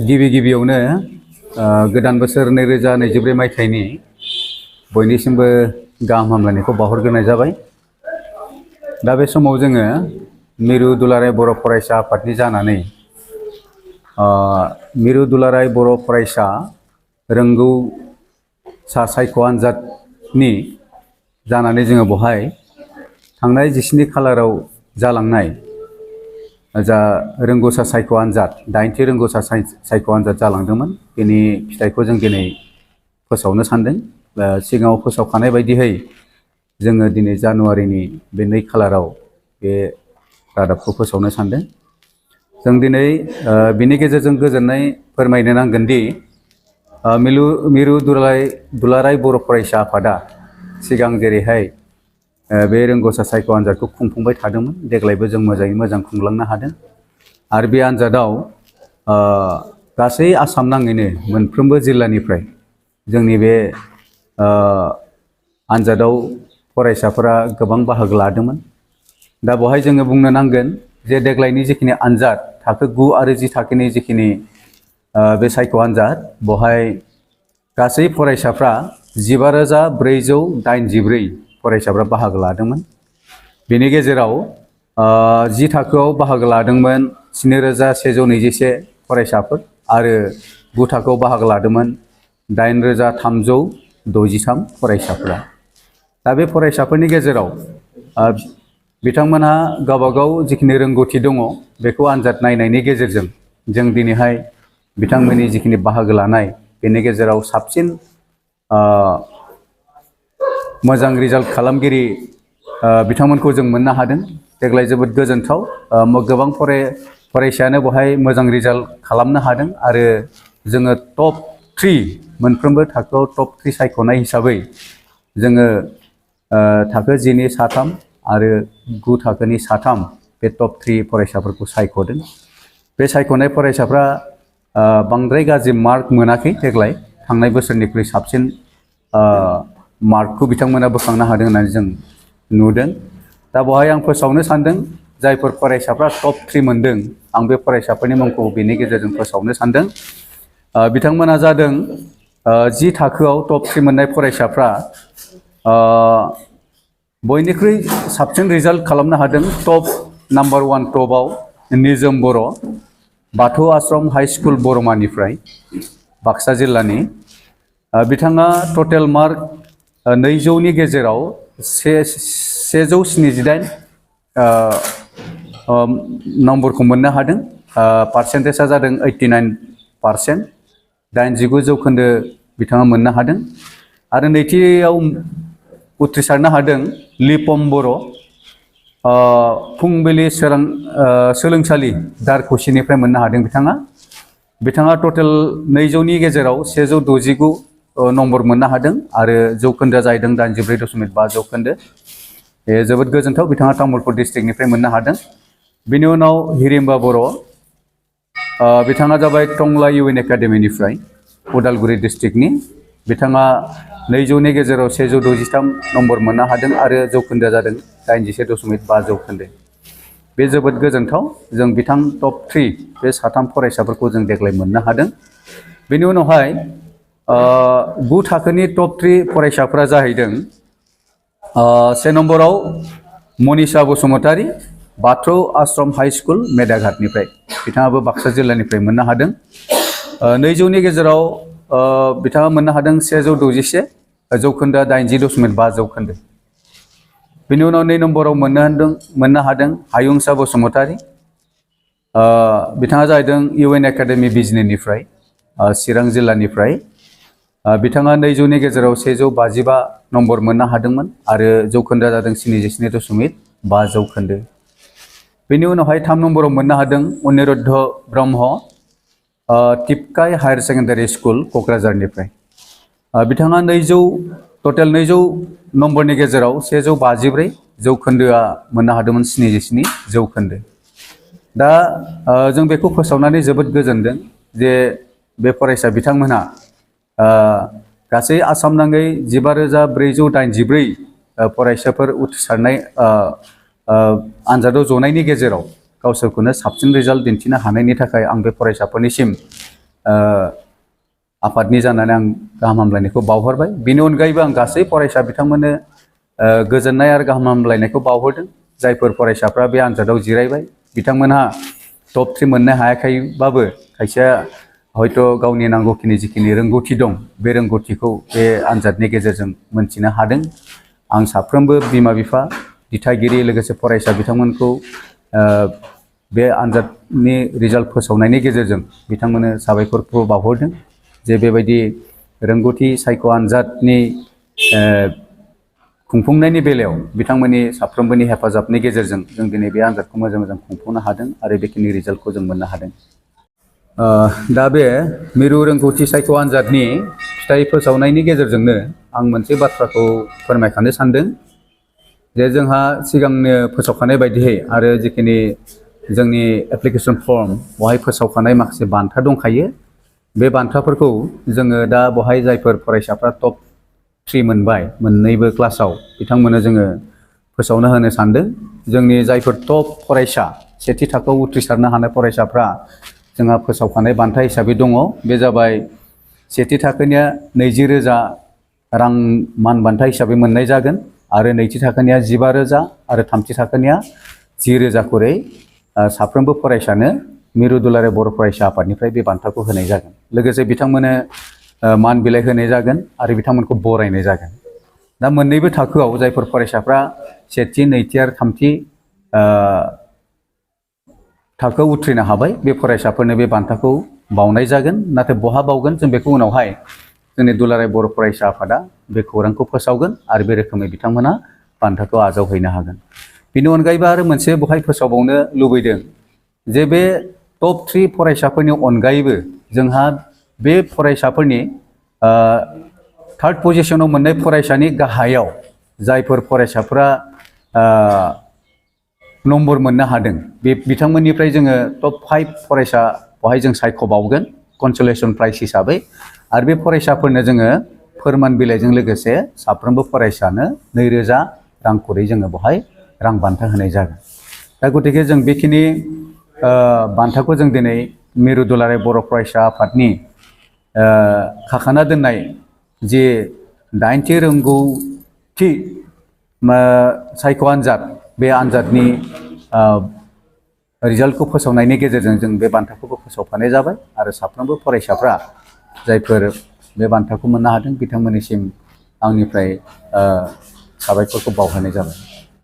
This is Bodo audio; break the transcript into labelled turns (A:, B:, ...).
A: गिबि गिबियावनो गोदान बोसोर 2024 मायथाइनि बयनिसिमबो गाहाम हामलायनायखौ बावहरग्रोनाय जाबाय। दा बे समाव जोङो मिरु दुलाराय बर' फरायसा आफादनि जानानै मिरु दुलाराय बर' फरायसा रोंगौसा सायख' आनजादनि जानानै जोङो बहाय थांनाय 17 खालाराव जालांनाय जा रोंगौसा सायख' आनजाद 8थि रोंगौसा सायख' आनजाद जालांदोंमोन बेनि फिथाइखौ जों दिनै फोसावनो सानदों। सिगाङाव फोसावखानाय बायदियै जोङो दिनै जानुवारिनि बे 2 खालाराव बे रादाबखौ फोसावनो सानदों। जों दिनै बिनि गेजेरजों गोजोननाय फोरमायनो नांगोन दि मिरु दुलाराय बर' फरायसा आफादा सिगां जेरैहाय बे रोंगौसा सायख' आनजादखौ खुंफुंबाय थादोंमोन, देग्लायबो जों मोजाङै मोजां खुंलांनो हादों। आरो बे आनजादाव गासै आसाम नाङैनो मोनफ्रोमबो जिल्लानिफ्राय जोंनि बे आनजादाव फरायसाफोरा गोबां बाहागो लादोंमोन। दा बेवहाय जोङो बुंनो नांगोन जे देग्लायनि जिखिनि आनजाद थाखो 9 आरो 10 थाखोनि जिखिनि बे सायख' आनजाद बेवहाय गासै फरायसाफ्रा 15,484 फरायसाफ्रा बाहागो लादोंमोन। बेनि गेजेराव 10 थाखोआव बाहागो लादोंमोन 7,121 फरायसाफोर आरो 9 थाखोआव बाहागो लादोंमोन 8,363 फरायसाफोरा। दा बे फरायसाफोरनि गेजेराव बिथांमोनहा गावबागाव जिखिनि रोंगौथि दङ बेखौ आनजाद नायनायनि गेजेरजों जों दिनैहाय बिथांमोननि जिखिनि बाहागो लानाय बेनि गेजेराव साबसिन मोजां रिजाल्ट खालामगिरि बिथांमोनखौ जों मोननो हादों। देग्लाय जोबोद गोजोनथाव, गोबां फरायसायानो बेवहाय मोजां रिजाल्ट खालामनो हादों आरो जोङो टप 3 मोनफ्रोमबो थाखोआव टप 3 सायख'नाय हिसाबै जोङो थाखो 10नि 3 आरो 9 थाखोनि 3 बे टप 3 फरायसाफोरखौ सायख'दों। बे सायख'नाय फरायसाफ्रा बांद्राय गाज्रि मार्क मोनाखै, देग्लाय थांनाय बोसोरनिख्रुइ साबसिन मार्कखौ बिथांमोना बोखांनो हादों होननानै जों नुदों। दा बेवहाय आं फोसावनो सानदों जायफोर फरायसाफ्रा टप 3 मोनदों, आं बे फरायसाफोरनि मुंखौ बेनि गेजेरजों फोसावनो सानदों। बिथांमोना जादों 10 थाखोआव टप 3 मोननाय फरायसाफ्रा बयनिख्रुइ साबसिन रिजाल्ट खालामनो हादों। टप नाम्बार 1 टपआव निजोम बर', बाथौ आश्रम हाइ स्कुल बरमानिफ्राय बाक्सा जिल्लानि। बिथाङा टटेल मार्क 200नि गेजेराव 178 नम्बरखौ मोननो हादों। पार्सेन्टेजआ जादों 89%, 89 जौखोन्दो बिथाङा मोननो हादों। आरो नैथियाव उथ्रिसारनो हादों लिपम बर', फुंबिलि सोलोंसालि दारखुसिनिफ्राय मोननो हादों बिथाङा टटेल 200नि गेजेराव 169 नम्बर मोननो हादों आरो जौखोन्दोआ जाहैदों 84.5 जौखोन्दो। बे जोबोद गोजोनथाव, बिथाङा तामुलपुर डिस्ट्रिक्टनिफ्राय मोननो हादों। बिनि उनाव हिरिम्बा बर', बिथाङा जाबाय टंला इउएन एकाडेमिनिफ्राय उदालगुरि डिस्ट्रिक्टनि। बिथाङा 200नि गेजेराव 163 नम्बर मोननो हादों आरो जौखोन्दोआ जादों 81.5 जौखोन्दो। बे जोबोद गोजोनथाव, जों बिथां टप 3 बे 3 फरायसाफोरखौ जों देग्लाय मोननो हादों। बेनि उनावहाय 9 थाखोनि टप 3 फरायसाफोरा जाहैदों 1 नम्बराव मनिषा बसुमतारी, बाथौ आश्रम हाइ स्कुल मेदाघाटनिफ्राय, बिथाङाबो बाक्सा जिल्लानिफ्राय मोननो हादों। 200नि गेजेराव बिथाङा मोननो हादों 161, जौखोन्दोआ 80.5 जौखोन्दो। बेनि उनाव 2 नम्बराव मोननो हादों हायुंसा बसुमतारी, बिथाङा जाहैदों इउएन एकाडेमि बिजनीनिफ्राय चिरां जिल्लानिफ्राय। बिथाङा 200नि गेजेराव 155 नम्बर मोननो हादोंमोन आरो जौखोन्दोआ जादों 77.5 जौखोन्दो। बेनि उनावहाय 3 नम्बराव मोननो हादों अनिरुद्ध ब्रह्म, टिपकाय हायार सेकेन्डारि स्कुल क'क्राझारनिफ्राय। बिथाङा टटेल 200 नम्बरनि गेजेराव 154 जौखोन्दोआ मोननो हादोंमोन 77 जौखोन्दो। दा जों बेखौ फोसावनानै जोबोद गोजोनदों जे बे फरायसा बिथांमोनहा गासै आसाम नाङै 15,484 फरायसाफोर उथ्रिसारनाय आनजादाव जनायनि गेजेराव गावसोरखौनो साबसिन रिजाल्ट दिन्थिनो हानायनि थाखाय आं बे फरायसाफोरनिसिम आफादनि जानानै आं गाहाम हामलायनायखौ बावहरबाय। बेनि अनगायैबो आं गासै फरायसा बिथांमोननो गोजोननाय आरो गाहाम हामलायनायखौ बावहरदों। जायफोर फरायसाफ्रा बे आनजादाव जिरायबाय बिथांमोनहा टप 3 मोननो हायाखैबाबो खायसेया हयथ' गावनि नांगौखिनि जिखिनि रोंगौथि दं बे रोंगौथिखौ बे आनजादनि गेजेरजों मोनथिनो हादों। आं साफ्रोमबो बिमा बिफा दिथागिरि लोगोसे फरायसा बिथांमोनखौ बे आनजादनि रिजाल्ट फोसावनायनि गेजेरजों बिथांमोननो साबायखरखौ बावहरदों जे बेबायदि रोंगौथि सायख' आनजादनि खुंफुंनायनि बेलायाव बिथांमोननि साफ्रोमबोनि हेफाजाबनि गेजेरजों जों दिनै बे आनजादखौ मोजां मोजां खुंफुंनो हादों आरो बेखिनि रिजाल्टखौ जों मोननो हादों। दा बे मिरु रोंगौथि सायख' आनजादनि फिथाइ फोसावनायनि गेजेरजोंनो आं मोनसे बाथ्राखौ फोरमायखानो सानदों जे जोंहा सिगांनो फोसावखानाय बायदियै आरो जिखिनि जोंनि एप्लिकेसन फर्म बेवहाय फोसावखानाय माखासे बान्था दंखायो। बे बान्थाफोरखौ जोङो दा बेवहाय जायफोर फरायसाफ्रा टप 3 मोनबाय मोननैबो क्लासाव बिथांमोननो जोङो फोसावना होनो सानदों। जोंनि जायफोर टप फरायसा सेथि थाखोआव उथ्रिसारनो हानाय फरायसाफ्रा जोंहा फोसावखानाय बान्था हिसाबै दङ। बे जाबाय सेथि थाखोनिया 20,000 रां मान बान्था हिसाबै मोननाय जागोन आरो नैथि थाखोनिया 15,000 आरो थामथि थाखोनिया 10,000 खरै साफ्रोमबो फरायसानो मिरु दुलाराय बर' फरायसा आफादनिफ्राय बे बान्थाखौ होनाय जागोन। लोगोसे बिथांमोननो मान बिलाइ होनाय जागोन आरो बिथांमोनखौ बरायनाय जागोन। दा मोननैबो थाखोआव जायफोर फरायसाफ्रा सेथि नैथि आरो थामथि थाखोआव उथ्रिनो हाबाय बे फरायसाफोरनो बे बान्थाखौ बावनाय जागोन। नाथाय बहा बावगोन जों बेखौ उनावहाय जोंनि दुलाराय बर' फरायसा आफादा बे खौरांखौ फोसावगोन आरो बे रोखोमै बिथांमोना बान्थाखौ आजावहैनो हागोन। बेनि अनगायैबो आरो मोनसे बेवहाय फोसावबावनो लुबैदों जे बे टप 3 फरायसाफोरनि अनगायैबो जोंहा बे फरायसाफोरनि 3rd पजिशनाव मोननाय फरायसानि गाहायाव जायफोर फरायसाफोरा नम्बर मोननो हादों बे बिथांमोननिफ्राय जोङो टप 5 फरायसा बेवहाय जों सायख'बावगोन कनसलेसन प्राइज हिसाबै आरो बे फरायसाफोरनो जोङो फोरमान बिलाइजों लोगोसे साफ्रोमबो फरायसानो 2,000 रां खरै जोङो बेवहाय रां बान्था होनाय जागोन। दा गतिके जों बेखिनि बान्थाखौ जों दिनै मिरु दुलाराय बर' फरायसा आफादनि खाखाना दोननाय जे 8थि रोंगौथि सायख' आनजाद बे आनजादनि रिजाल्टखौ फोसावनायनि गेजेरजों जों बे बान्थाखौबो फोसावफानाय जाबाय आरो साफ्रोमबो फरायसाफ्रा जायफोर बे बान्थाखौ मोननो हादों बिथांमोननिसिम आंनिफ्राय साबायखरखौ बावहरनाय जाबाय।